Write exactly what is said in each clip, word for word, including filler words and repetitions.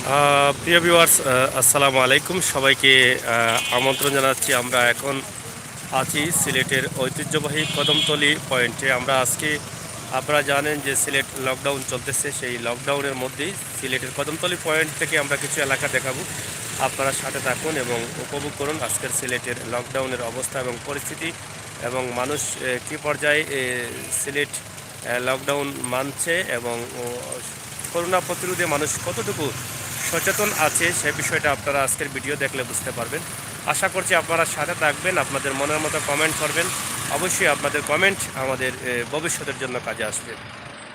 আহ, প্রিয় ভিউয়ার্স, আহ, আসসালামু আলাইকুম। সবাইকে, আহ, আমন্ত্রণ জানাচ্ছি। আমরা এখন আছি সিলেটের ঐতিহ্যবাহী কদমতলী পয়েন্টে। আমরা আজকে, আপনারা জানেন যে সিলেট লকডাউন চলতেছে, সেই লকডাউনের মধ্যেই সিলেটের কদমতলী পয়েন্ট থেকে আমরা কিছু এলাকা দেখাবো। আপনারা সাথে থাকুন এবং উপভোগ করুন আজকের সিলেটের লকডাউনের অবস্থা এবং পরিস্থিতি এবং মানুষ, এ, কি পর্যায়ে, এ, সিলেট, এ, লকডাউন মানছে এবং, ও, করোনা প্রতিরোধে মানুষ কতটুকু সচেতন আছে, সে বিষয়টা আপনারা আজকের ভিডিও দেখলে বুঝতে পারবেন। আশা করছি আপনারা সাথে থাকবেন, আপনাদের মনের মতো কমেন্ট করবেন। অবশ্যই আপনাদের কমেন্ট আমাদের, এ, ভবিষ্যতের জন্য কাজে আসবে।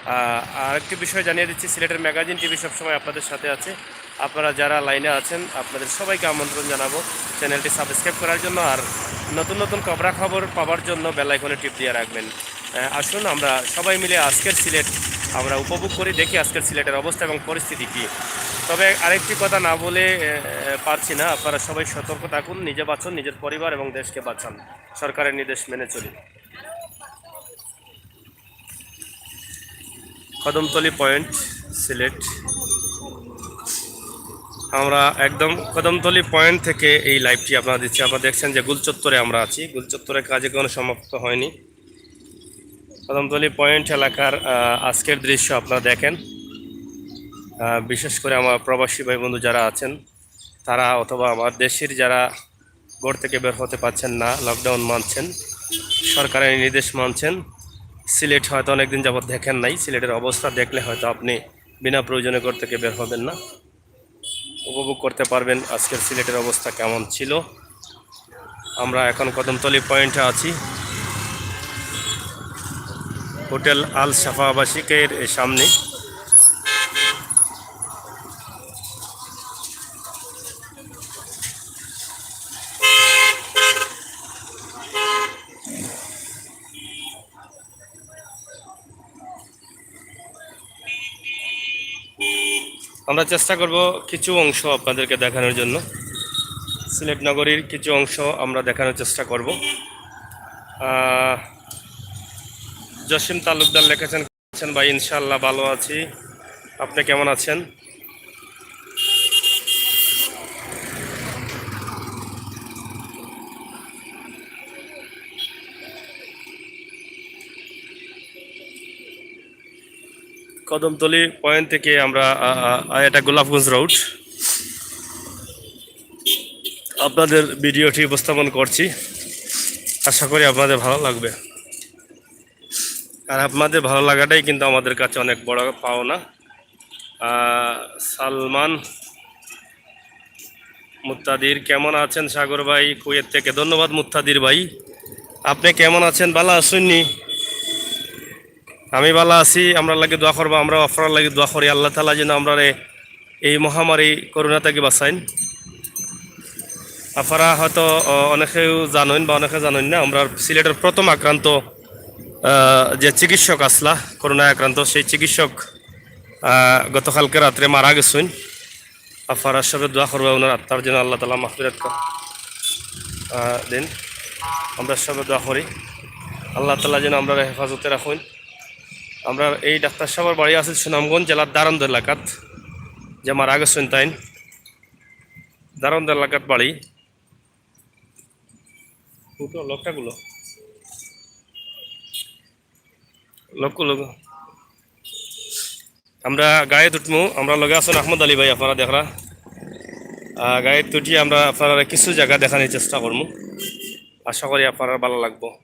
আহ, আরেকটি বিষয় জানিয়ে দিচ্ছি, সিলেটের ম্যাগাজিন টিভি সবসময় আপনাদের সাথে আছে। আপনারা যারা লাইনে আছেন, আপনাদের সবাইকে আমন্ত্রণ জানাবো চ্যানেলটি সাবস্ক্রাইব করার জন্য। আর নতুন নতুন খবরাখবর পাওয়ার জন্য বেল আইকনে টিপ দিয়ে রাখবেন। আহ, আসুন, আমরা সবাই মিলে আজকের সিলেট আমরা উপভোগ করি, দেখি আজকের সিলেটের অবস্থা এবং পরিস্থিতি কী। তবে আরেকটি কথা না বলে, আহ, পারছি না, আপনারা সবাই সতর্ক থাকুন, নিজে বাঁচুন, নিজের পরিবার এবং দেশকে বাঁচান। সরকারের নির্দেশ মেনে চলি। কদমতলী পয়েন্ট, সিলেট। আমরা একদম কদমতলী পয়েন্ট থেকে এই লাইভটি আপনারা দিচ্ছি। আপনারা দেখছেন যে গুলচত্বরে আমরা আছি, গুলচত্বরের কাজ এখনো সমাপ্ত হয়নি। কদমতলী পয়েন্ট এলাকার, আহ, আজকের দৃশ্য আপনারা দেখেন। আহ, বিশেষ করে আমার প্রবাসী ভাই বন্ধু যারা আছেন, তারা অথবা আমার দেশের যারা ঘর থেকে বের হতে পারছেন না, লকডাউন মানছেন, সরকারের নির্দেশ মানছেন, সিলেট হয়তো অনেকদিন যাবত দেখেন নাই। সিলেটের অবস্থা দেখলে হয়তো আপনি বিনা প্রয়োজনে ঘর থেকে বের হবেন না, উপভোগ করতে পারবেন আজকের সিলেটের অবস্থা কেমন ছিল। আমরা এখন কদমতলী পয়েন্টে আছি, হোটেল আল শাফা আবাসিকের সামনে। আমরা চেষ্টা করব কিছু অংশ আপনাদেরকে দেখানোর জন্য, সিলেট নগরীর কিছু অংশ আমরা দেখানোর চেষ্টা করব। আহ, জসিম তালুকদার লিখেছেন, আছেন ভাই? ইনশাআল্লাহ ভালো আছি, আপনি কেমন আছেন? কদমতলী পয়েন্ট থেকে আমরা, আ, আ, আ, এটা গোলাপগঞ্জ রোড, আপনাদের ভিডিওটি উপস্থাপন করছি। আশা করি আপনাদের ভালো লাগবে। আর আপনাদের ভালো লাগাটাই কিন্তু আমাদের কাছে অনেক বড় পাওনা। আহ, সালমান মুত্তাদির, কেমন আছেন সাগর ভাই? কুয়েত থেকে ধন্যবাদ মুত্তাদির ভাই। আপনি কেমন আছেন? ভালো আছেন নি? আমি ভালো আছি। আমরার লাগি দোয়া করবা, আমরা আপনারার লাগি দোয়া করি। আল্লাহ তাআলা যেন আমরারে এই মহামারী করোনা থেকে বাঁচাইন। আপনারা হয়তো, অ, অনেকেউ জানইন বা অনেকে জানইন না, আমরার সিলেটের প্রথম আক্রান্ত, আহ, যে চিকিৎসক আছলা করোনায় আক্রান্ত, সেই চিকিৎসক, আহ, গতকালকে রাত্রে মারা গেছইন। আপনারা সবে দোয়া করবা ওনার আত্মার যেন আল্লাহ তাআলা মাগফিরাত কর-, আহ, দেন। আমরা সবে দোয়া করি আল্লাহ তাআলা যেন আমরারে হেফাজতে রাখইন। আমরার এই ডাক্তার সাবর বাড়ি আছে সুনামগঞ্জ জেলার দারন্দ এলাকাত, যে মারা গেছইন তাইন দারন্দ এলাকাত বাড়ি। উঠো, লোকটা গুলো। লোক, লোক। আমরা গাড়িত উঠমু, আমরার লগে আছইন আহমদ আলী ভাই, আপনারা দেখরা। আহ, গাড়িত উঠি আমরা আপনারারে কিছু জাগা দেখানির চেষ্টা করমু, আশা করি আপনারার ভালা লাগবো।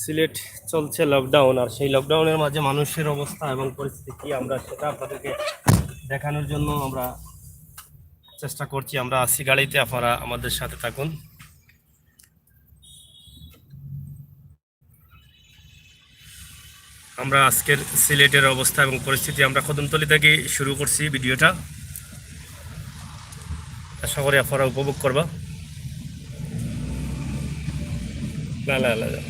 সিলেট চলছে লকডাউন, আর সেই লকডাউনের মাঝে মানুষের অবস্থা এবং পরিস্থিতি কি, আমরা সেটা আপনাদেরকে দেখানোর জন্য আমরা চেষ্টা করছি। আমরা আছি গাড়িতে, আপনারা আমাদের সাথে থাকুন। আমরা আজকের সিলেটের অবস্থা এবং পরিস্থিতি আমরা কদমতলী থেকে শুরু করছি ভিডিওটা। আশা করি আপনারা উপভোগ করবা। না, না, না, না।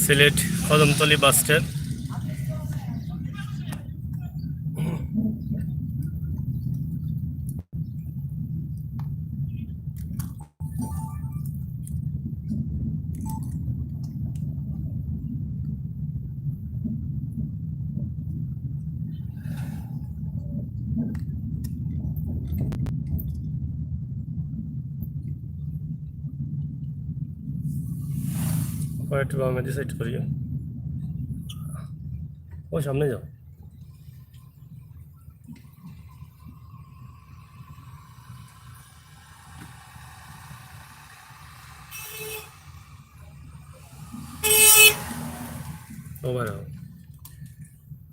সিলেট কদমতলী বাস স্ট্যান্ড। একটু বামে দিয়ে সাইড করিও। ও সামনে যাও। ও ভাই,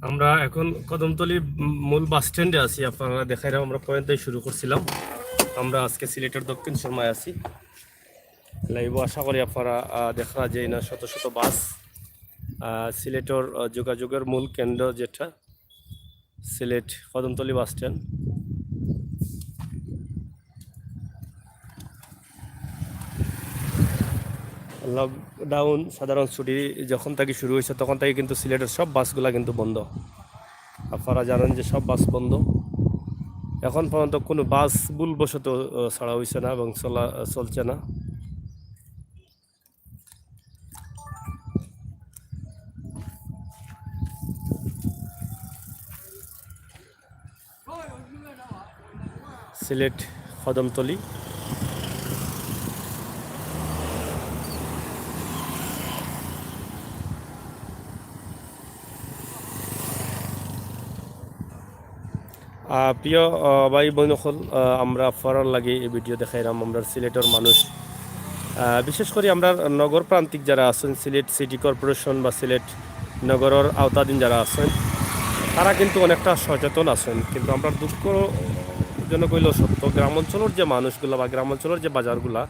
আমরা এখন কদমতলী মূল বাস স্ট্যান্ডে আছি। আপনারা দেখাইলাম, আমরা পয়েন্ট থেকে শুরু করছিলাম। আমরা আজকে সিলেটের দক্ষিণ সুরমায় আছি। লাইভ আশা করি আপনারা, আহ, দেখরা যে না শত শত বাস, আহ, সিলেটর, আহ, যোগাযোগের মূল কেন্দ্র যেটা সিলেট কদমতলী বাস স্ট্যান্ড। লকডাউন, সাধারণ ছুটি যখন থেকে শুরু হয়েছে, তখন থেকে কিন্তু সিলেটের সব বাসগুলা কিন্তু বন্ধ। আপনারা জানেন যে সব বাস বন্ধ। এখন পর্যন্ত কোনো বাস ভুলবশত, আহ, ছাড়া হয়েছে না এবং চলা, চলছে না। সিলেট কদমতলী। আহ, প্রিয়, আহ, ভাই বোন সকল, আহ, আমরা আপনারার লাগি এই ভিডিও দেখাইলাম। আমরা সিলেটর মানুষ, আহ, বিশেষ করে আমরা নগর প্রান্তিক যারা আছেন, সিলেট সিটি কর্পোরেশন বা সিলেট নগরর আওতাধীন যারা আছেন, তারা কিন্তু অনেকটা সচেতন আছেন। কিন্তু আমরা দুঃখজনক হইলেও সত্য, গ্রাম অঞ্চলের যে মানুষগুলা বা গ্রাম অঞ্চলের যে বাজারগুলা,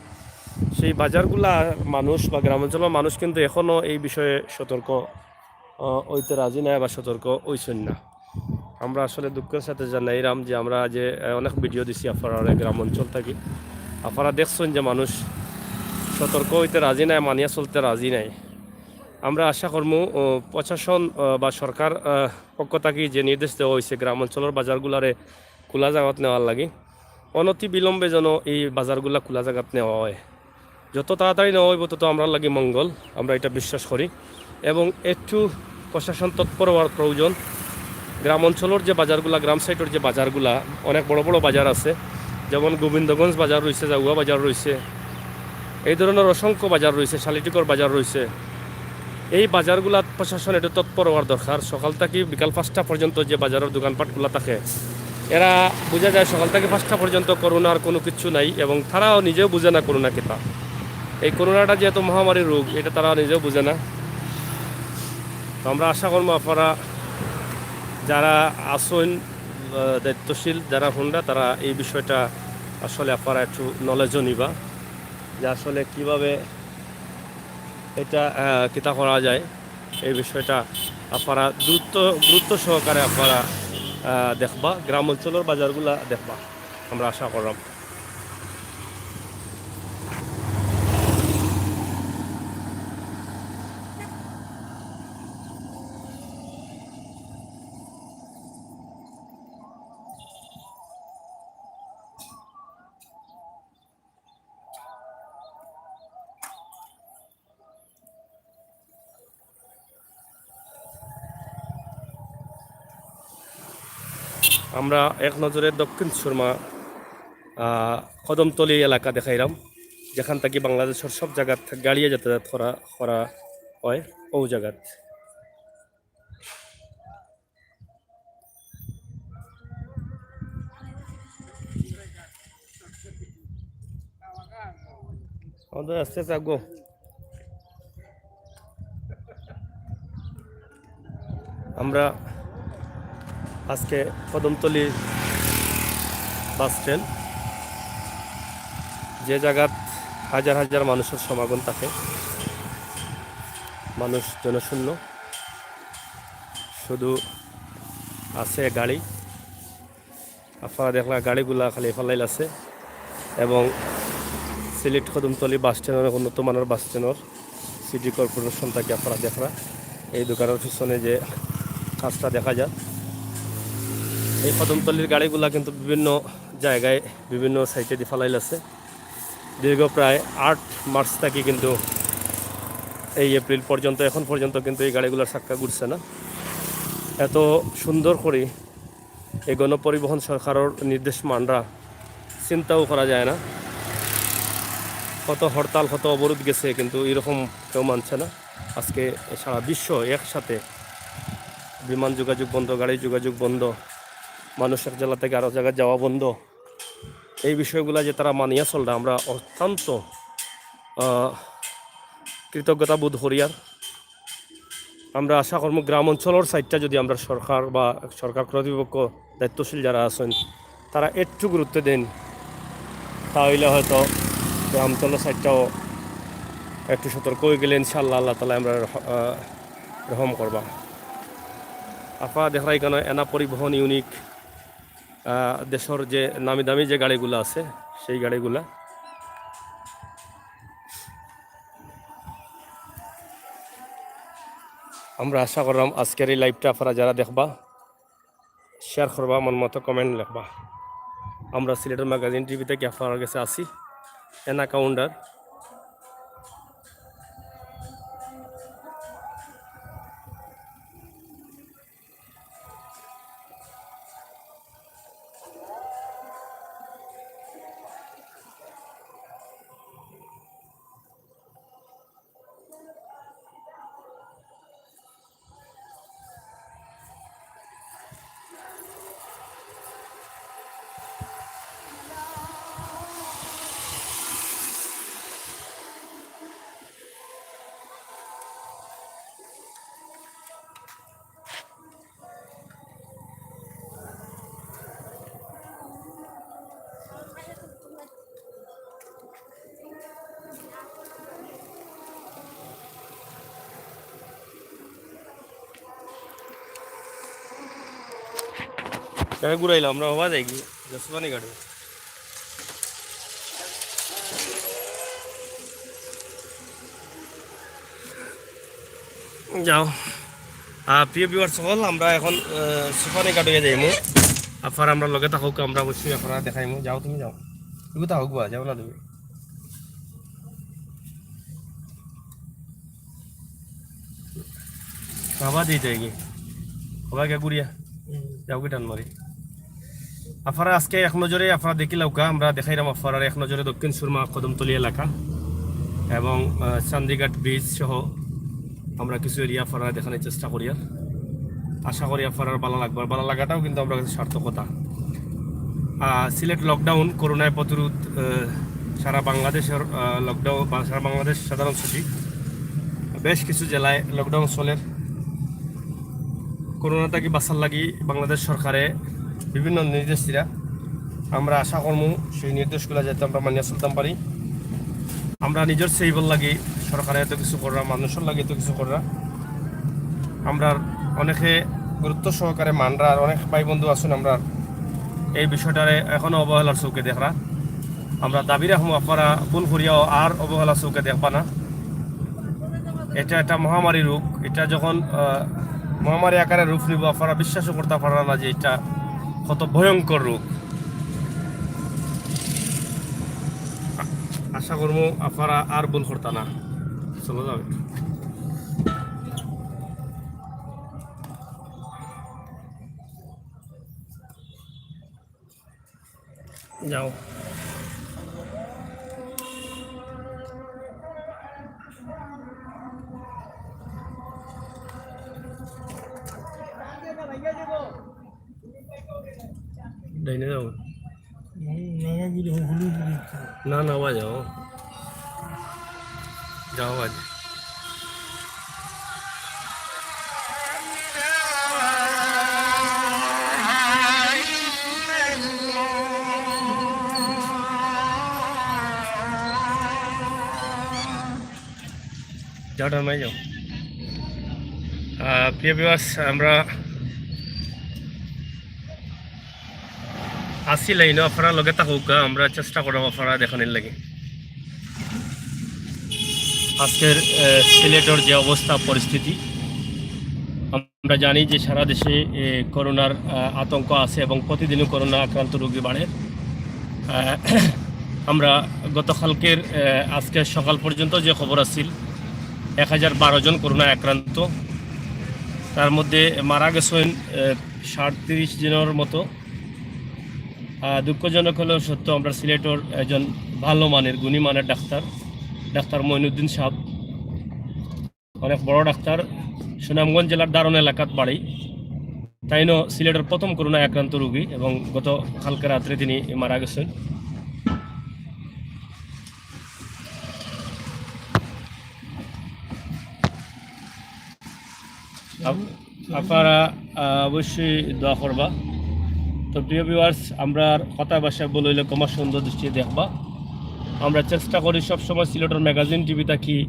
সেই বাজারগুলা মানুষ বা গ্রাম অঞ্চলের মানুষ কিন্তু এখনো এই বিষয়ে সতর্ক, আহ, হইতে রাজি নাই বা সতর্ক হইছেন না। আমরা আসলে দুঃখের সাথে জানাইলাম যে আমরা যে, আহ, অনেক ভিডিও দিছি আপনারা গ্রাম অঞ্চল থাকি, আপনারা দেখছেন যে মানুষ সতর্ক হইতে রাজি নাই, মানিয়া চলতে রাজি নাই। আমরা আশা করমু, ও, প্রশাসন, আহ, বা সরকার, আহ, পক্ষ থাকি যে নির্দেশ দেওয়া হয়েছে গ্রাম অঞ্চলের বাজারগুলারে খোলা জাগাত নেওয়ার লাগি, অনতি বিলম্বে যেন এই বাজারগুলা খোলা জাগাত নেওয়া হয়। যত তাড়াতাড়ি নেওয়া হইব, তত আমরার লাগি মঙ্গল, আমরা এটা বিশ্বাস করি। এবং একটু প্রশাসন তৎপর হওয়ার প্রয়োজন। গ্রাম অঞ্চলের যে বাজারগুলা, গ্রাম সাইডের যে বাজারগুলা, অনেক বড় বড় বাজার আছে, যেমন গোবিন্দগঞ্জ বাজার রয়েছে, জাগুয়া বাজার রয়েছে, এই ধরনের অসংখ্য বাজার রয়েছে, শালিটিকর বাজার রয়েছে। এই বাজারগুলাত প্রশাসন একটু তৎপর হওয়ার দরকার। সকাল থাকি বিকাল পাঁচটা পর্যন্ত যে বাজারের দোকানপাটগুলা থাকে, এরা বুঝা যায় সকাল থাকি পাঁচটা পর্যন্ত করোনার কোনো কিছু নাই এবং তারাও নিজেও বুঝে না করোনা কিতা। এই করোনাটা যে এত মহামারী রোগ, এটা তারা নিজেও বুঝে না। তো আমরা আশা করবো আপনারা যারা আছেন, আহ, দায়িত্বশীল যারা হন্ডা, তারা এই বিষয়টা আসলে আপনারা একটু নলেজও নিবা যে আসলে কিভাবে এটা, আহ, কিতা করা যায়, এই বিষয়টা আপনারা দ্রুত, গুরুত্ব সহকারে আপনারা, আহ, দেখবা, গ্রাম অঞ্চলের বাজারগুলা দেখবা, আমরা আশা করলাম। আমরা এক নজরে দক্ষিণ সুরমা, আহ, কদমতলী এলাকা দেখাইলাম, যেখান থাকি বাংলাদেশের সব জাগাত গাড়িয়ে যাতায়াত করা, করা হয়, ও জাগাত। আমাদের আস্তে আস্তে আগো। আমরা আজকে কদমতলী বাস স্ট্যান্ড, যে জাগাত হাজার হাজার মানুষের সমাগম থাকে, মানুষ জনশূন্য, শুধু আছে গাড়ি। আপনারা দেখলা গাড়িগুলা খালি ফালাইল আছে এবং সিলেট কদমতলী বাস স্ট্যান্ড অনেক উন্নত মানের বাস স্ট্যান্ডর। সিটি কর্পোরেশন থাকি আপনারা দেখরা এই দোকানর পিছনে যে কাজটা দেখা যার, এই কদমতলির গাড়িগুলা কিন্তু বিভিন্ন জায়গায় বিভিন্ন সাইডে দি ফালাইল আছে। দীর্ঘ প্রায় আট মার্চ থাকি কিন্তু এই এপ্রিল পর্যন্ত, এখন পর্যন্ত কিন্তু এই গাড়িগুলার চাক্কা ঘুরছে না। এত সুন্দর করি এই গণপরিবহন সরকারর নির্দেশ মানরা চিন্তাও করা যায় না। কত হরতাল, কত অবরোধ গেছে, কিন্তু এরকম কেউ মানছে না। আজকে সারা বিশ্ব একসাথে, বিমান যোগাযোগ বন্ধ, গাড়ি যোগাযোগ বন্ধ, মানুষ এক জেলা থাকি আরো জায়গায় যাওয়া বন্ধ। এই বিষয়গুলা যে তারা মানিয়া চলরা, আমরা অত্যন্ত, আহ, কৃতজ্ঞতা বোধ করি। আর আমরা আশা করমু গ্রাম অঞ্চলর সাইডটা যদি আমরা সরকার বা সরকার কর্তৃপক্ষ দায়িত্বশীল যারা আছেন, তারা একটু গুরুত্ব দেন, তাহলে হয়তো গ্রাম অঞ্চলর সাইডটাও একটু সতর্ক হয়ে গেলে ইনশাআল্লাহ আল্লাহ তাআলা আমরা রহ-, আহ, রহম করবা। আপনারা দেখরা এখানে এনা পরিবহন ইউনিক, আহ, দেশর যে নামি দামি যে গাড়িগুলা আছে, সেই গাড়িগুলা। আমরা আশা করলাম আজকের এই লাইভটা আপনারা যারা দেখবা, শেয়ার করবা, মন মতো কমেন্ট লেখবা। আমরা সিলেটের ম্যাগাজিন টিভি থাকি আপনারার গেছে আছি, এনা কাউন্ডার। ঘুরাইলাম আমরা, হবা যাই কি? জসমানি ঘাটে। যাও। আহ, প্রিয় ভিউয়ার্স সকল, আমরা এখন, আহ, সুপানি ঘাট হইয়া যাইমু। আফার আমরা লগে থাকুক, আমরা অবশ্যই আপনারা দেখাইমু। যাও, তুমি যাও। তুমি থাকুক বা, যাও না তুমি। বাবা দিয়ে যাই কি? বাবা গিয়া ঘুরিয়া। যাও কি টান মারি। আফারা আজকে এক নজরে আফারা দেখিলাউক্কা, আমরা দেখাইরাম আফারার এক নজরে দক্ষিণ সুরমা কদমতলী এলাকা এবং, আহ, চান্দিঘাট ব্রিজ সহ আমরা কিছু এরিয়া আফারা দেখানোর চেষ্টা করিয়ার। আশা করি আফারার ভালা লাগবার, ভালা লাগাটাও কিন্তু আমরা কাছে সার্থকতা। আহ, সিলেট লকডাউন, করোনায় প্রতিরোধ, আহ, সারা বাংলাদেশের, আহ, লকডাউন বা সারা বাংলাদেশ সাধারণ ছুটি, বেশ কিছু জেলায় লকডাউন চলের। করোনা থাকি বাঁচার লাগি বাংলাদেশ সরকারে বিভিন্ন নির্দেশ দিরা। আমরা আশা করমু সেই নির্দেশগুলা যাতে আমরা মানিয়া চলতাম পারি। আমরা নিজের সেভর লাগি সরকারে এত কিছু কররা, মানুষের লাগি এত কিছু কররা। আমরা অনেকে গুরুত্ব সহকারে মানরা, আর অনেক ভাই বন্ধু আছেন আমরা এই বিষয়টারে এখনো অবহেলার চোখে দেখরা। আমরা দাবি রাখমু, আপনারা ভুল করিয়াও আর অবহেলা চোখে দেখবা না। এটা একটা মহামারী রোগ। এটা যখন, আহ, মহামারী আকারে রূপ নিব, আপনারা বিশ্বাসও করতে পাররা না যে এটা কত ভয়ঙ্কর রোগ। আ-, আশা করমু আপনারা আর ভুল করতা না। চলো যাও। যাও। ডাইনে যাও। না, না, ওবা যাও। যাও, ওবা যাও। যাও, টান মারি যাও। আহ, প্রিয় ভিউয়ার্স, আমরা আছি লাইনো, আপনারা লগে থাকুক, আমরা চেষ্টা করমু আপনারা দেখানির লাগি। আজকের, আহ, সিলেটর যে অবস্থা পরিস্থিতি, আমরা জানি যে সারা দেশে, এ, করোনার, আহ, আতঙ্ক আছে এবং প্রতিদিনই করোনা আক্রান্ত রোগী বাড়ে। আহ, আমরা গতকালকের, আহ, আজকে সকাল পর্যন্ত যে খবর আছিল, এক হাজার বারো জন করোনা আক্রান্ত, তার মধ্যে মারা গেছেন, আহ, সাতত্রিশ জনের মতো। আহ, দুঃখজনক হলেও সত্য, আমরা সিলেটর একজন ভালো মানের, গুণী মানের ডাক্তার, ডাক্তার মঈনুদ্দিন সাহেব, অনেক বড় ডাক্তার, সুনামগঞ্জ জেলার দারুন এলাকাত বাড়ি। তাইনও সিলেটর প্রথম করোনায় আক্রান্ত রোগী এবং গত কালকে রাত্রে তিনি মারা গেছেন। আপ-, আপনারা, আহ, অবশ্যই দোয়া করবা। তো প্রিয় ভিউয়ার্স, আমরার কথা ভাষা ভুল হইলে ক্ষমা সুন্দর দৃষ্টিতে দেখবা। আমরা চেষ্টা করি সবসময় সিলেটর ম্যাগাজিন টিভি থাকি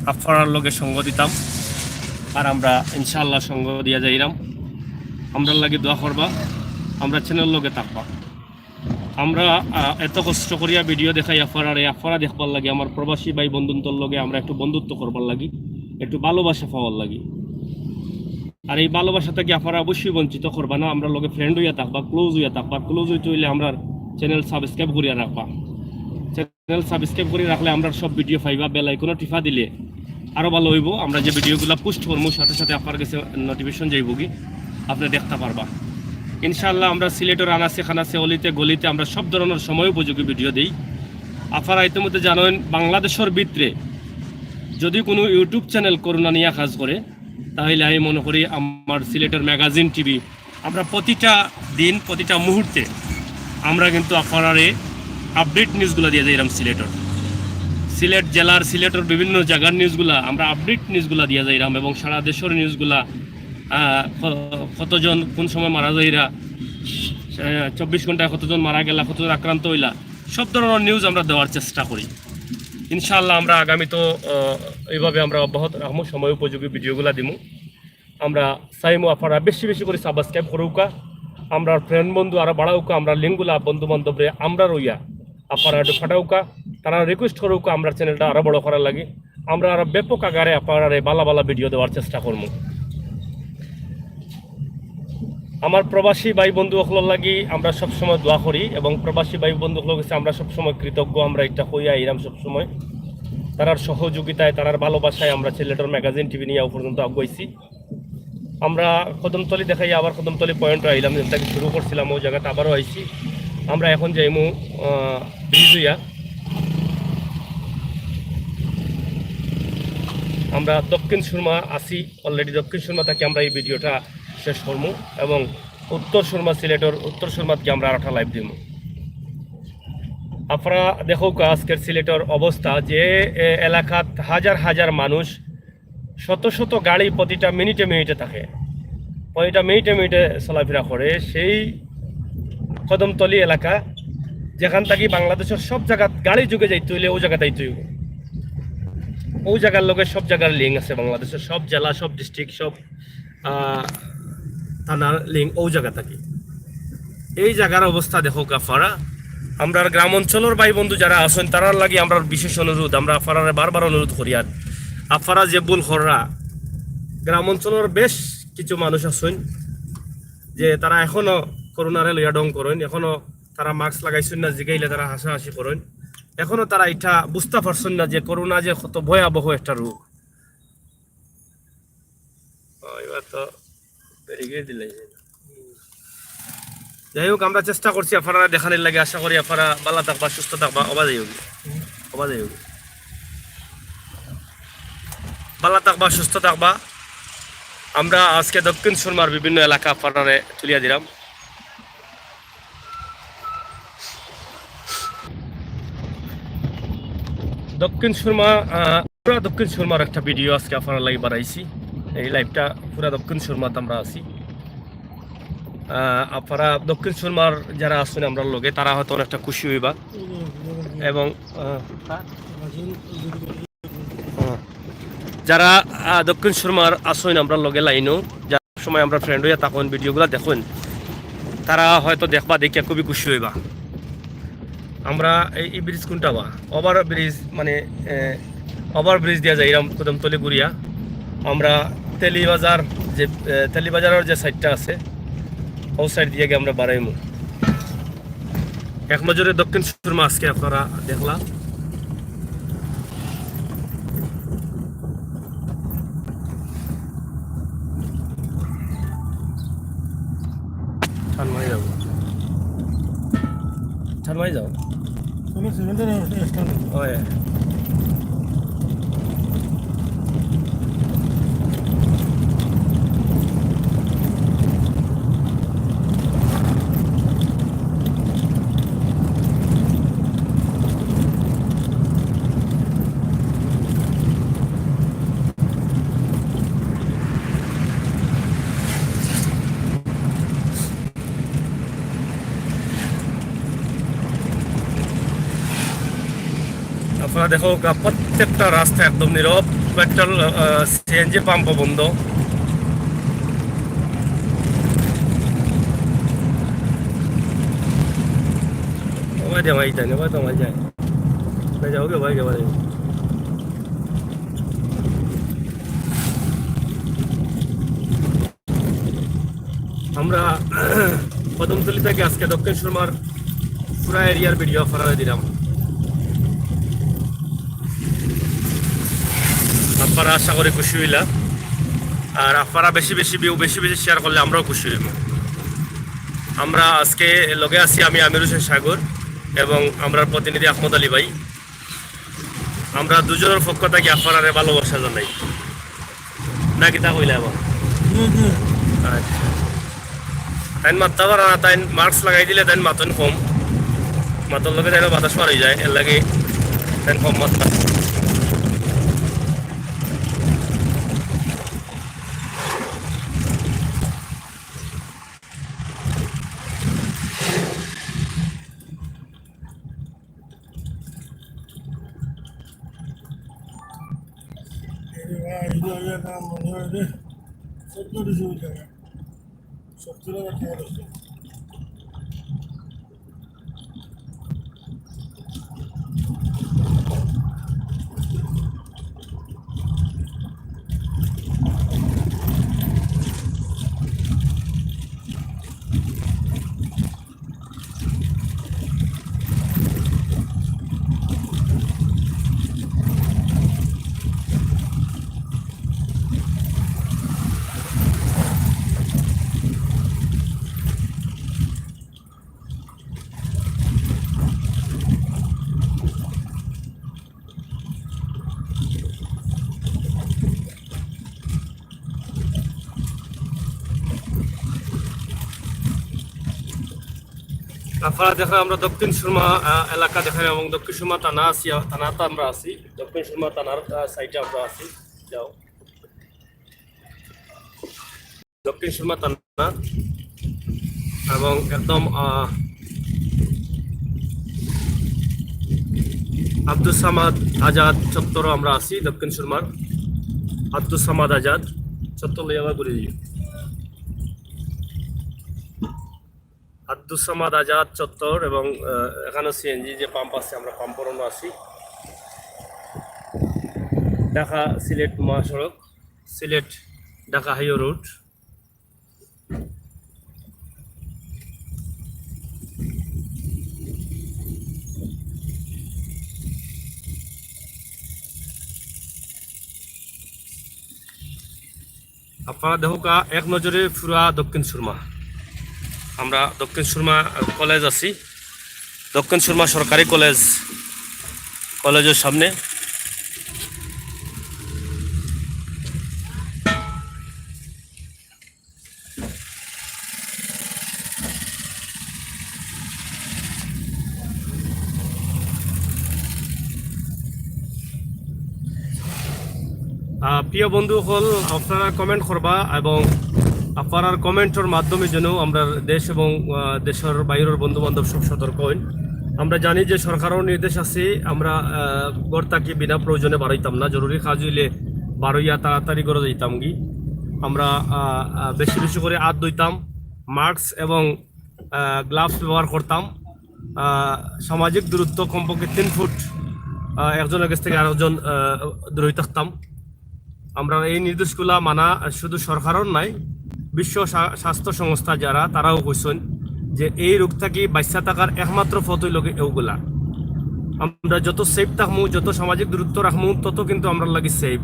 আপনারার লগে সঙ্গ দিতাম, আর আমরা ইনশাআল্লাহ সঙ্গ দিয়া যাইরাম। আমরার লাগি দোয়া করবা, আমরার চ্যানেল লগে থাকবা। আমরা, আহ, এত কষ্ট করিয়া ভিডিও দেখাই আপনারারে, আপনারা দেখবার লাগি, আমার প্রবাসী ভাই বন্ধুন্তর লগে আমরা একটু বন্ধুত্ব করবার লাগি, একটু ভালোবাসা পাওয়ার লাগি। আর এই ভালোবাসা থাকি আপনারা অবশ্যই বঞ্চিত করবা না। আমরার লগে ফ্রেন্ড হইয়া থাকবা, ক্লোজ হইয়া থাকবা। ক্লোজ হইতে হইলে আমরার চ্যানেল সাবস্ক্রাইব করিয়া রাখবা। চ্যানেল সাবস্ক্রাইব করে রাখলে আমরার সব ভিডিও পাইবা, বেল আইকনও টিপা দিলে আরও ভালো হইব। আমরা যে ভিডিওগুলা পোস্ট করবো, সাথে সাথে আপনার কাছে নোটিফিকেশন যাইবগি, আপনি দেখতে পারবা। ইনশাআল্লাহ, আমরা সিলেটর আনাচে কানাচে, অলিতে গলিতে আমরা সব ধরনের সময় উপযোগী ভিডিও দেই। আপনারা ইতিমধ্যে জানেন, বাংলাদেশের ভিতরে যদি কোনো ইউটিউব চ্যানেল করোনা নিয়ে কাজ করে, তাহলে আমি মনে করি আমার সিলেটর ম্যাগাজিন টিভি, আমরা প্রতিটা দিন, প্রতিটা মুহূর্তে আমরা কিন্তু আপনারারে আপডেট নিউজগুলা দিয়া যাইরাম সিলেটর, সিলেট জেলার, সিলেটর বিভিন্ন জায়গার নিউজগুলা, আমরা আপডেট নিউজগুলা দিয়া যাইরাম এবং সারা দেশের নিউজগুলা, আহ, ক-, কতজন কোন সময় মারা যাইরা, আহ, চব্বিশ ঘন্টায় কতজন মারা গেলা, কতজন আক্রান্ত হইলা, সব ধরনের নিউজ আমরা দেওয়ার চেষ্টা করি। ইনশাআল্লাহ, আমরা আগামী তো, আহ, এইভাবে আমরা অব্যাহত রাখবো, সময় উপযোগী ভিডিওগুলা দিমু। আমরা চাইমু আপনারা বেশি বেশি করে সাবস্ক্রাইব করুকা, আমরা ফ্রেন্ড বন্ধু আরো বাড়াউকা, আমরা লিঙ্কগুলা বন্ধু বান্ধবরে আমরা রইয়া আপনারা একটু ফাটাউকা, তারা রিকোয়েস্ট করুকা, আমরা চ্যানেলটা আরো বড় করার লাগি, আমরা আরো ব্যাপক আকারে আপনারারে ভালা ভালা ভিডিও দেওয়ার চেষ্টা করমু। আমার প্রবাসী ভাই বন্ধু অকলর লাগি আমরা সবসময় দোয়া করি এবং প্রবাসী ভাই বন্ধু অকলর কাছে আমরা সবসময় কৃতজ্ঞ। আমরা এটা কইয়া আইরাম সবসময়, তারার সহযোগিতায়, তারার ভালোবাসায় আমরা সিলেটর ম্যাগাজিন টিভি নিয়ে পর্যন্ত আগুয়াইছি। আমরা কদমতলি দেখাই, আবার কদমতলি পয়েন্টও আইলাম, যেখান থেকে শুরু করছিলাম, ওই জায়গাতে আবারও আইছি। আমরা এখন যাইমু, আহ, ব্রিজ হইয়া। আমরা দক্ষিণ সুরমা আছি, অলরেডি দক্ষিণ সুরমা থাকি আমরা এই ভিডিওটা শেষ করমু এবং উত্তর সুরমা, সিলেটর উত্তর সুরমাত গিয়া আমরা আরেকটা লাইভ দিমু। আপনারা দেখউক্কা আজকের সিলেটর অবস্থা, যে, এ, এলাকাত হাজার হাজার মানুষ, শত শত গাড়ি প্রতিটা মিনিটে মিনিটে থাকে, প্রতিটা মিনিটে মিনিটে চলাফেরা করে, সেই কদমতলি এলাকা, যেখান থাকি বাংলাদেশের সব জায়গাত গাড়ি যোগে যাইতে হইলে ওই জায়গাত আইতে হইব। ওই জায়গার লগে সব জায়গার লিঙ্ক আছে, বাংলাদেশের সব জেলা, সব ডিস্ট্রিক্ট, সব, আহ, থানার লিঙ্ক ওই জায়গা থাকি। এই জায়গার অবস্থা দেখউক্কা আপনারা। আমরার গ্রাম অঞ্চলের ভাই বন্ধু যারা আছেন, তারার লাগি আমরার বিশেষ অনুরোধ, আমরা আপনারারে বারবার অনুরোধ করি, আর আপনারা যে ভুল কররা, গ্রাম অঞ্চলের বেশ কিছু মানুষ আছেন যে তারা এখনো করোনারে লইয়া ঢং করেন, এখনো তারা মাস্ক লাগাইছেন না, জিগাইলে তারা হাসাহাসি করেন, এখনো তারা এটা বুঝতে পারছেন না যে করোনা যে কত ভয়াবহ একটা রোগ। ও, এবার তো ব্যারিকেড দিলাই। যাই হোক, আমরা চেষ্টা করছি আপনারা দেখানির লাগি, আশা করি আপনারা ভালা থাকবা, সুস্থ থাকবা। ওবা যাই হোক, ওবা যাই হোক, ভালা থাকবা, সুস্থ থাকবা। আমরা আজকে দক্ষিণ সুরমার বিভিন্ন এলাকা আপনারারে তুলিয়া দিলাম। দক্ষিণ সুরমা, আহ, পুরা দক্ষিণ সুরমার একটা ভিডিও আজকে আপনারার লাগি বানাইছি। এই লাইভটা পুরা দক্ষিণ সুরমাত আমরা আছি। আহ, আপনারা দক্ষিণ সুরমার যারা আছেন আমরার লগে, তারা হয়তো অনেকটা খুশি হইবা। এবং, আহ, আহ, যারা, আহ, দক্ষিণ সুরমার আছেন আমরার লগে লাইনও, যারা সময় আমরা ফ্রেন্ড হইয়া তখন ভিডিওগুলা দেখেন, তারা হয়তো দেখবা, দেখিয়া খুবই খুশি হইবা। আমরা এই, এই ব্রিজ কোনটা বা? ওভার ব্রিজ, মানে, এ, ওভার ব্রিজ দিয়া যাইরাম কদমতলি ঘুরিয়া। আমরা তেলিবাজার যে, এ, তেলিবাজারর যে সাইডটা আছে, অউ সাইড দিয়া গিয়া আমরা বারইমু। এক নজরে দক্ষিণ সুরমা আজকে আপনারা দেখলা। টান মারি যাও। টান মারি যাও। চলো, সেভেন টেন এক্সট্রা নেই। ওই। আপনারা দেখো, গা-, প্রত্যেকটা রাস্তা একদম নীরব। পেট্রোল, আহ, সিএনজি পাম্পও বন্ধ। ওই দে ভাই, তাই না? ওই তো ভাই যায়। ভাই যাও গে ভাই, গে ভাই। আমরা কদমতলি থাকি আজকে দক্ষিণ সুরমার পুরা এরিয়ার ভিডিও আপনারারে দিলাম। আপনারা আশা করি খুশি অইলা, আর আপনারা বেশি বেশি ভিউ, বেশি বেশি শেয়ার করলে আমরাও খুশি অইমু। আমরা আজকে লগে আছি আমি আমির হোসেন সাগর এবং আমরার প্রতিনিধি আহমদ আলী ভাই। আমরা দুইজনর পক্ষ থাকি আপনারারে ভালোবাসা জানাই। না কিতা কইলা আবার? জি, জি। আচ্ছা। তাইন মাততা পারা না, তাইন মাস্ক লাগাই দিলে তাইন মাতইন কম। মাতর লগে তাইন বাতাস বার অই যায়, এর লাগি তাইন কম মাততা। আপনারা দেখেন আমরা দক্ষিণ সুরমা, আহ, এলাকা দেখেন এবং দক্ষিণ সুরমা থানা আছি, আহ, থানাতে আমরা আছি। দক্ষিণ সুরমা থানার, আহ, সাইডে আমরা আছি। যাও। দক্ষিণ সুরমা থানা এবং একদম, আহ, আব্দুস সামাদ আজাদ চত্বরও আমরা আছি। দক্ষিণ সুরমার আব্দুস সামাদ আজাদ চত্বর লইয়া আবার ঘুরে যাই। আব্দুস সামাদ আজাদ চত্বর এবং, আহ, এখানে সিএনজি যে পাম্প আছে, আমরা পাম্পর অনো আছি। ঢাকা সিলেট মহাসড়ক, সিলেট ঢাকা হাইওয়ে রোড। আপনারা দেখউক্কা এক নজরে পুরা দক্ষিণ সুরমা। আমরা দক্ষিণ সুরমা, আহ, কলেজ আছি, দক্ষিণ সুরমা সরকারি কলেজ, কলেজর সামনে। আহ, প্রিয় বন্ধু অকল, আপনারা comment করবা এবং আপনারার commentর মাধ্যমে যেন আমরার দেশ এবং, আহ, দেশর বাইরর বন্ধু বান্ধব সব সতর্ক অইন। আমরা জানি যে সরকারর নির্দেশ আছে, আমরা, আহ, ঘর থাকি বিনা প্রয়োজনে বারইতাম না, জরুরি কাজ অইলে বারইয়া তাড়াতাড়ি ঘরো যাইতামগি। আমরা, আহ, আহ, বেশি বেশি করি আত ধুইতাম, মাস্ক এবং, আহ, গ্লাভস ব্যবহার করতাম। আহ, সামাজিক দূরত্ব কমপক্ষে তিন ফুট আহ, একজনের কাছ থেকে আরেকজন আহ, দূরই থাকতাম। আমরা এই নির্দেশগুলা মানা শুধু সরকারর নাই, বিশ্ব স্বা- স্বাস্থ্য সংস্থা যারা, তারাও কইছইন যে এই রোগ থাকি বাঁচিয়া থাকার একমাত্র পথ অইল গি এগুলা। আমরা যত সেফ থাকমু, যত সামাজিক দূরত্ব রাখমু, তত কিন্তু আমরার লাগি সেফ।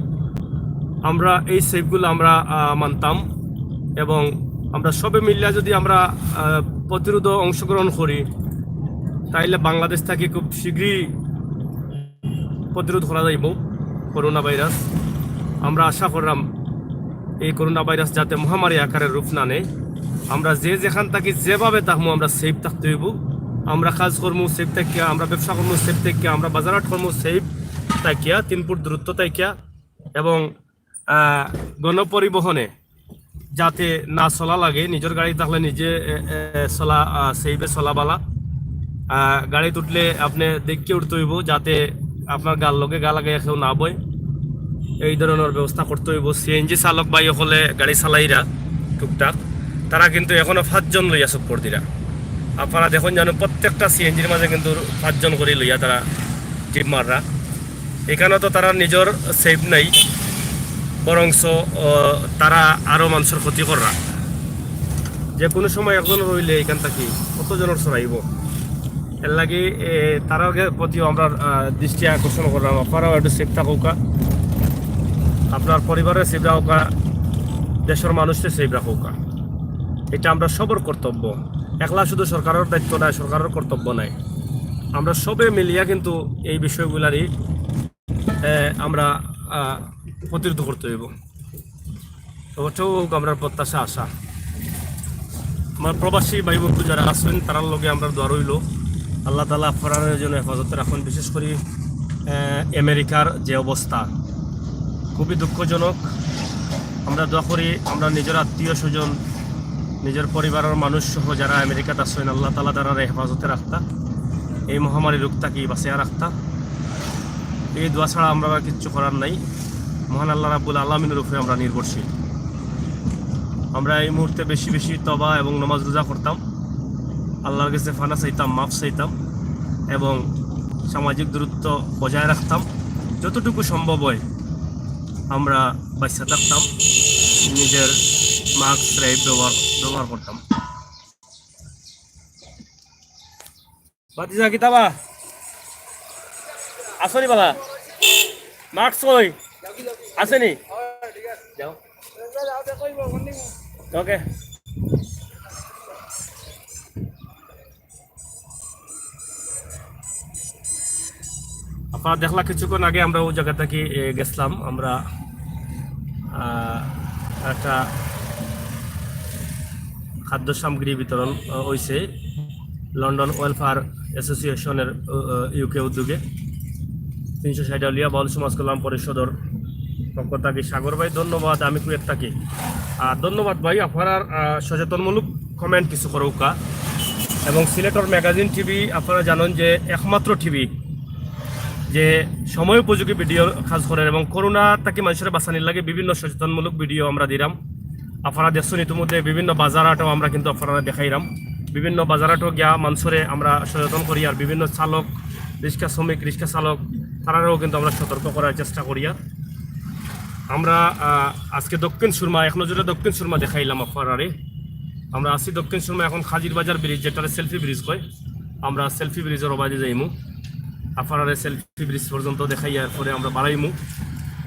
আমরা এই সেফগুলো আমরা আহ, মানতাম, এবং আমরা সবে মিলিয়া যদি আমরা আহ, প্রতিরোধে অংশগ্রহণ করি, তাইলে বাংলাদেশ থাকি খুব শীঘ্রই প্রতিরোধ করা যাইব করোনা ভাইরাস। আমরা আশা করলাম এই করোনা ভাইরাস যাতে মহামারী আকারে রূপ না নেয়। আমরা যে যেখান থাকি যেভাবে থাকমু, আমরা সেফ থাকতে হইব। আমরা কাজ করমু সেফ থাকিয়া, আমরা ব্যবসা করমু সেফ থাকিয়া, আমরা বাজারহাট করমু সেফ থাকিয়া, তিন ফুট দূরত্ব থাকিয়া, এবং আহ, গণপরিবহনে যাতে না চলা লাগে, নিজের গাড়ি থাকলে নিজে এ, এ, চলা, আহ, সেফে চলা বালা। আহ, গাড়িত উঠলে আপনি দেখিয়া উঠতে হইব, যাতে আপনার গার লগে গা লাগাইয়া কেউ না বয়। এই ধরনের ব্যবস্থা করতে হইব। সিএনজি চালক ভাই অকলে গাড়ি চালাইরা টুকটাক, তারা কিন্তু এখনো পাঁচজন লইয়া চক্কর দিরা। আপনারা দেখইন যেন প্রত্যেকটা সিএনজির মাঝে কিন্তু পাঁচজন করে লইয়া তারা টিপ মাররা। এখানে তো তারা নিজের সেফ নাই, বরঞ্চ আহ, তারা আরো মানুষের ক্ষতি কররা। যে কোনো সময় একজন রইলে এখান থাকি কতজনের ছড়াইব। এর লাগি এ, তারার গে- প্রতিও আমরা আহ, দৃষ্টি আকর্ষণ করলাম, আপনারাও একটু সেফ থাকউকা, আপনার পরিবারের সেফ রাখউকা, দেশের মানুষকে সেফ রাখউকা। এটা আমরা সবর কর্তব্য। একলা শুধু সরকারের দায়িত্ব নাই, সরকারের কর্তব্য নাই। আমরা সবে মিলিয়া কিন্তু এই বিষয়গুলারই এ, আমরা আহ, প্রতিরোধ করতে হইব। অবশ্য হোক, আমরা প্রত্যাশা আশা। আমার প্রবাসী ভাই বন্ধু যারা আছেন, তারার লগে আমরা দোয়া রইল। আল্লাহ তাআলা আপনারার জন্য হেফাজতে রাখুন। বিশেষ করে আহ, আমেরিকার যে অবস্থা, খুবই দুঃখজনক। আমরা দোয়া করি, আমরা নিজের আত্মীয় স্বজন, নিজের পরিবারের মানুষ সহ যারা আমেরিকাত আছেন, আল্লাহ তাআলা তারারে হেফাজতে রাখতা, এই মহামারী রোগ থাকি বাঁচিয়া রাখতা। এই দোয়া ছাড়া আমরা আর কিচ্ছু করার নাই। মহান আল্লাহ রাব্বুল আলামিনের উপরে আমরা নির্ভরশীল। আমরা এই মুহূর্তে বেশি বেশি তবা এবং নামাজ রোজা করতাম, আল্লাহর কাছে ফানা চাইতাম, মাফ চাইতাম, এবং সামাজিক দূরত্ব বজায় রাখতাম। যতটুকু সম্ভব হয় আমরা বাঁচিয়া থাকতাম, নিজের মাস্ক স্রেফ ব্যবহার ব্যবহার করতাম। ভাতিজা, কিতা বা? আছো নি বালা? মাস্ক কই? আছে নি? যাও। ওকে। আপনারা দেখলা কিছুক্ষণ আগে আমরা ওই জায়গা থাকি এ, গেছিলাম। আমরা আহ, একটা খাদ্য সামগ্রী বিতরণ আহ, হইছে লন্ডন ওয়েলফেয়ার অ্যাসোসিয়েশনের ইউকে উদ্যোগে। তিনশো ষাট আউলিয়া বাউল সমাজ কল্যাণ পরিষদর পক্ষ থাকি সাগর ভাই ধন্যবাদ, আমি কুয়েত থাকি। আর ধন্যবাদ ভাই, আপনারার আহ, সচেতনমূলক কমেন্ট কিছু করউক্কা। এবং সিলেটর ম্যাগাজিন টিভি আপনারা জানেন যে একমাত্র টিভি যে সময় উপযোগী ভিডিও কাজ করের এবং করোনা থাকি মানুষের বাঁচানির লাগি বিভিন্ন সচেতনমূলক ভিডিও আমরা দিরাম। আপনারা দেখছেন ইতিমধ্যে বিভিন্ন বাজার হাটও আমরা কিন্তু আপনারা দেখাইরাম। বিভিন্ন বাজার হাটও গিয়া মানুষরে আমরা সচেতন করি, আর বিভিন্ন চালক, রিক্সা শ্রমিক, রিক্সা চালক, তারারেও কিন্তু আমরা সতর্ক করার চেষ্টা করিয়ার। আমরা আহ, আজকে দক্ষিণ সুরমা, এক নজরে দক্ষিণ সুরমা দেখাইলাম আপনারারে। আমরা আছি দক্ষিণ সুরমা, এখন খাজির বাজার ব্রিজ, যেটারে সেলফি ব্রিজ কয়, আমরা সেলফি ব্রিজর ওবায়দি যাইমু। আপনারারে সেলফি ব্রিজ পর্যন্ত দেখাই, এরপরে আমরা বাড়াইমু।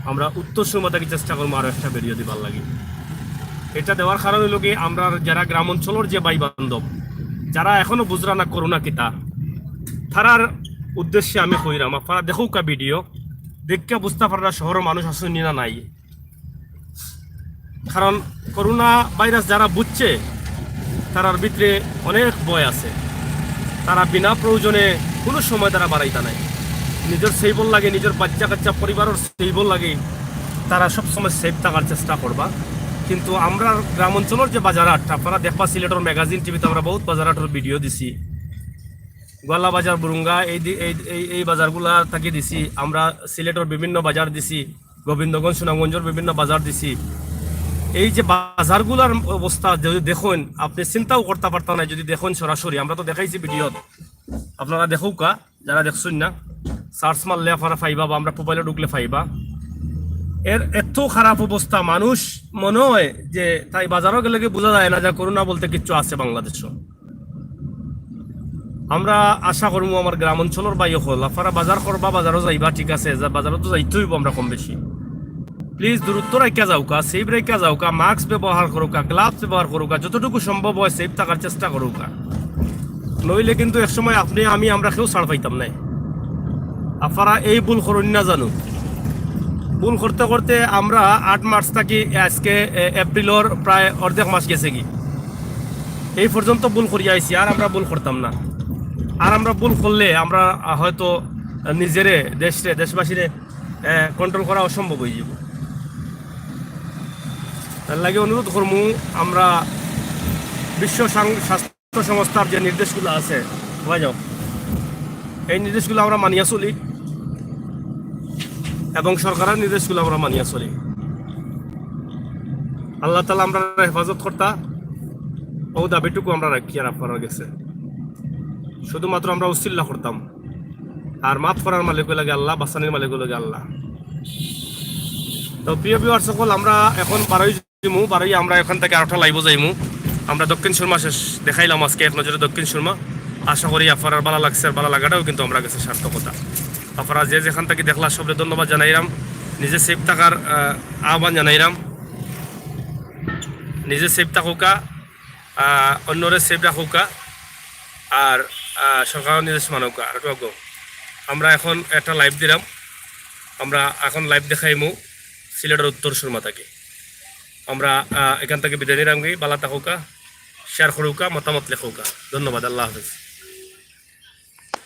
আমরা উত্তর সুরমা থাকি চেষ্টা করমু আরো একটা ভিডিও দিবার লাগি। এটা দেওয়ার কারণ হইল কি, আমরা যারা গ্রাম অঞ্চলের যে ভাই বান্ধব, যারা এখনো বুঝরা না করোনা কিতা, তারার উদ্দেশ্যে আমি কইরাম, আপনারা দেখউক্কা ভিডিও, দেখিয়া বুঝতা পাররা শহরের মানুষ আছইন নি না নাই। কারণ করোনা ভাইরাস যারা বুঝছে, তারার ভিতরে অনেক ভয় আছে। তারা বিনা প্রয়োজনে কোনো সময় তারা বাড়াইতা নাই। নিজের সেফর লাগি, নিজের বাচ্চা কাচ্চা পরিবারের সেফর লাগি তারা সবসময় সেফ থাকার চেষ্টা করবা। কিন্তু আমরা গ্রাম অঞ্চলের যে বাজার হাট, আপনারা দেখবা সিলেটর ম্যাগাজিন টিভিতে আমরা বহুত বাজার হাটর ভিডিও দিছি। গোয়ালা বাজার, বুরুঙ্গা, এই দি- এই এই এই বাজারগুলা থাকি দিছি। আমরা সিলেটর বিভিন্ন বাজার দিছি, গোবিন্দগঞ্জ, সুনামগঞ্জর বিভিন্ন বাজার দিছি। এই যে বাজারগুলার অবস্থা যদি দেখইন, আপনি চিন্তাও করতা পারতা না যদি দেখইন সরাসরি। আমরা তো দেখাইছি ভিডিওত, আপনারা দেখউক্কা, যারা দেখছইন না। সার্চ মারলে আপনারা পাইবা বা আমরার প্রোফাইলো ঢুকলে পাইবা। এর এত খারাপ অবস্থা, মানুষ মনে হয় যে তাই বাজারো গেলে কি বোঝা যায় না যে করোনা বলতে কিচ্ছু আছে বাংলাদেশো। আমরা আশা করমু আমার গ্রাম অঞ্চলর ভাই অকল, আপনারা বাজার করবা, বাজারো যাইবা, ঠিক আছে, যা-, বাজারো তো যাইতে অইবো আমরা কম বেশি। প্লিজ দূরত্ব রাখিয়া যাউক্কা, সেফ রাখিয়া যাউক্কা, মাস্ক ব্যবহার করউক্কা, গ্লাভস ব্যবহার করউক্কা, যতটুকু সম্ভব হয় সেফ থাকার চেষ্টা করউক্কা। নইলে কিন্তু এক সময় আপনি, আমি, আমরা কেউ ছাড় পাইতাম নায়। আপনারা এই ভুল করইন না জানু। ভুল করতে করতে আমরা আট মার্চ থাকি আজকে, এ, এপ্রিলর প্রায় অর্ধেক মাস গেছেগি। এই পর্যন্ত ভুল করিয়া আইছি, আর আমরা ভুল করতাম না। আর আমরা ভুল করলে আমরা, আহ, হয়তো নিজেরে, দেশরে, দেশবাসীরে, এ, কন্ট্রোল করা অসম্ভব অইযিবো। তার লাগি অনুরোধ করমু, আমরা বিশ্ব সাং-, স্বাস্থ্য সংস্থার যে নির্দেশগুলা আছে, সবাই যাও, এই নির্দেশগুলা আমরা মানিয়া চলি এবং সরকারর নির্দেশগুলা আমরা মানিয়া চলি। আল্লাহ তাআলা আমরারে হেফাজত করতা, অউ দাবিটুকু আমরা রাখিয়ার আপনারার গেছে। শুধুমাত্র আমরা উসিল্লা করতাম, আর মাফ করার মালিক অইলা গি আল্লাহ, বাঁচানির মালিক অইলা গি আল্লাহ। তো প্রিয় ভিউয়ার্স অকল, আমরা এখন বারোই যাইমু, বারোই আমরা এখান থাকি আরেকটা লাইভো যাইমু। আমরা দক্ষিণ সুরমা শেষ দেখাইলাম আজকে এক নজরে দক্ষিণ সুরমা। আশা করি আপনারার ভালা লাগছে, আর ভালা লাগাটাও কিন্তু আমরার গেছে সার্থকতা। আপনারা যে যেখান থাকি দেখলা সবরে ধন্যবাদ জানাইরাম, নিজে সেফ থাকার, আহ, আহ্বান জানাইরাম। নিজে সেফ থাকউক্কা, আহ, অন্যরে সেফ রাখউক্কা, আর, আহ, সরকারর নির্দেশ মানউক্কা। আর একটু আগে আমরা এখন একটা লাইভ দিলাম, আমরা এখন লাইভ দেখাইমু সিলেটর উত্তর সুরমা থাকি। আমরা, আহ, এখান থাকি বিদায় নিলামগি, ভালা থাকউক্কা, শেয়ার করউক্কা, মতামত লেখউক্কা। ধন্যবাদ, আল্লাহ হাফেজ।